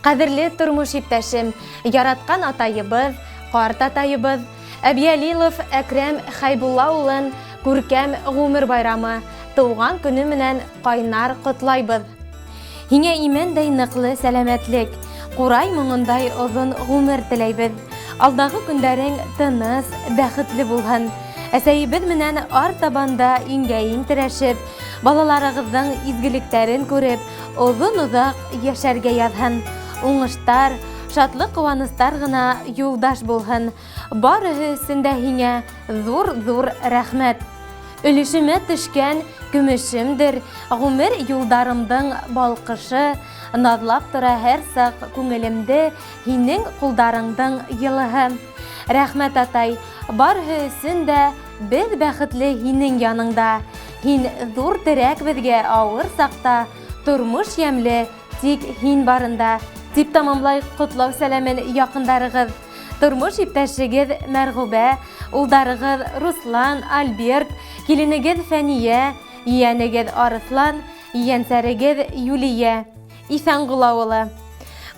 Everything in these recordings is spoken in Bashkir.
Ҡәҙерле тормош иптәшем, яратҡан атайыбыҙ, ҡарт атайыбыҙ, Әбйәлилов Әкрәм Хәйбулла улын күркәм ғүмер байрамы, тыуған көнө менән ҡайнар ҡотлайбыҙ. Һиңә имәндәй ныҡлы сәләмәтлек, ҡурай моңондай оҙон ғүмер теләйбеҙ. Алдағы көндәрең тыныс, бәхетле булһын. Әсәйебеҙ менән артабан да иңгә-иң терәшеп, балаларығыҙҙың изгелектәрен күреп, оҙон-оҙаҡ йәшәргә яҙһын. Уңыштар, шатлыҡ-ҡыуаныстар ғына юлдаш булһын. Барыһы өсөн дә һиңә ҙур-ҙур рәхмәт. Өлөшөмә төшкән көмөшөмдөр, ғүмер юлдарымдың балҡышы, наҙлап тора һәр саҡ күңелемде һинең ҡулдарыңдың йылыһы. Рәхмәт, атай, барыһы өсөн дә беҙ бәхетле һинең яныңда. Һин ҙур терәк беҙгә ауыр саҡта, тормош йәмле тик һин барында, тип тамамлай ҡотлау сәләмен яҡындарығыҙ. Тормош иптәшегеҙ Мәрғүбә, улдарығыҙ Руслан, Альберт, киленегеҙ Фәниә, ейәнегеҙ Арыҫлан, ейәнсәрегеҙ Юлия. Иҫәнғол ауылы.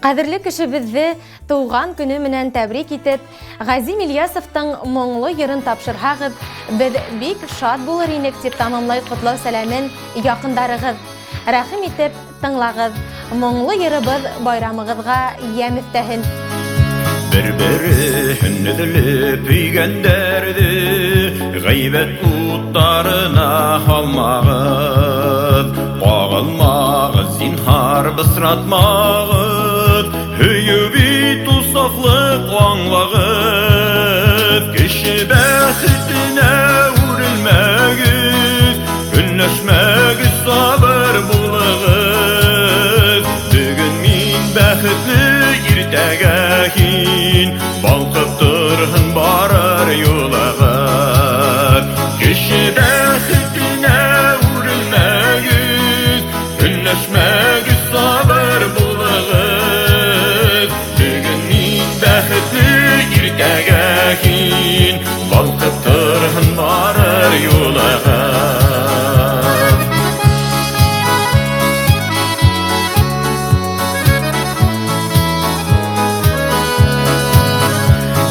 Ҡәҙерле кешебеҙҙе тыуған көнө менән тәбрик итеп, Ғәзим Ильясовтың моңло йырын тапшырһағыҙ, беҙ бик шат булыр инек, тип тамамлай ҡотлау сәләмен яҡындарығыҙ. Рәхим итеп тыңлағыҙ. Моңло йырыбыҙ байрамығыҙға йәм өҫтәһен. Бер-береһен өҙөлөп һөйгәндәрҙе ғәйбәт уттарына һалмағыҙ, ҡағылмағыҙ, зинһар, бысратмағыҙ. Һөйөү бит ул сафлыҡ, аңлағыҙ. Кеше бәхетенә үрелмәгеҙ, көнләшмәгеҙ, сабыр булығыҙ. Бөгөн мин бәхетле, иртәгә һин балҡып торһон барыр юлығыҙ. Кеше бәхетенә үрелмәгеҙ, көнләшмәгеҙ, сабыр булығыҙ. Бөгөн мин бәхетле, иртәгә һин балҡып торһон барыр юлығыҙ.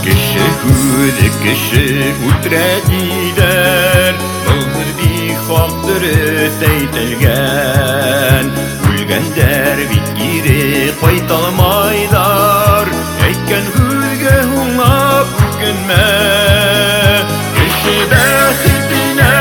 Кеше һүҙе кеше үлтерә тиҙәр, был һүҙ бик хаҡ, дөрөҫ әйтелгән. Үлгәндәр бит кире ҡайталмайҙар, әйткән һүҙгә һуңлап үкенмә. Кеше бәхетенә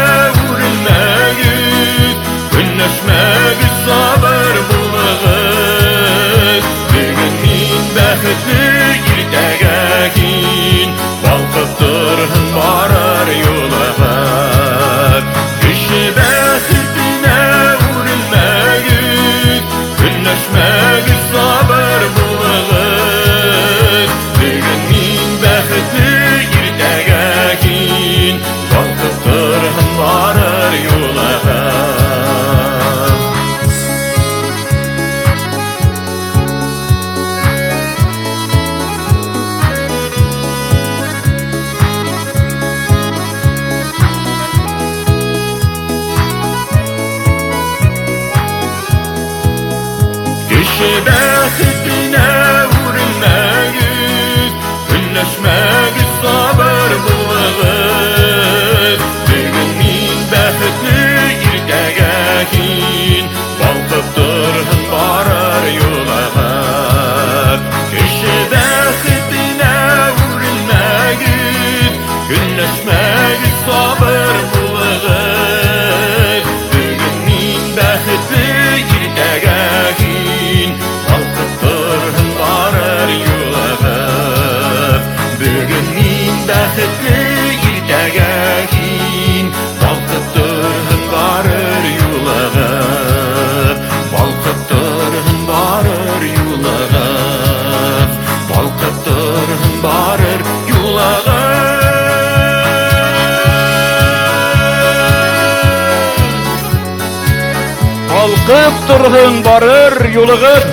үрелмәгеҙ, көнләшмәгеҙ, сабыр булығыҙ. Бөгөн мин бәхетле, иртәгә һин балҡып торһон барыр юлығыҙ. Кеше бәхетенә үрелмәгеҙ, көнләшмәгеҙ, сабыр булығыҙ. Бөгөн мин бәхетле, иртәгә һин балҡып торһон барыр юлығыҙ. Кеше бәхетенә үрелмәгеҙ, көнләшмәгеҙ, сабыр булығыҙ. Бөгөн мин бәхетле, иртәгә һин балҡып торһон барыр юлығыҙ. Кеше бәхетенә үрелмәгеҙ, көнләшмәгеҙ, сабыр булығыҙ. Бөгөн мин бәхетле, иртәгә һин балҡып торһон барыр юлығыҙ. Бөгөн мин бәхетле, иртәгә һин балҡып торһон барыр юлығыҙ. Балҡып торһон барыр юлығыҙ. Балҡып торһон барыр юлығыҙ. Балҡып торһон барыр юлығыҙ.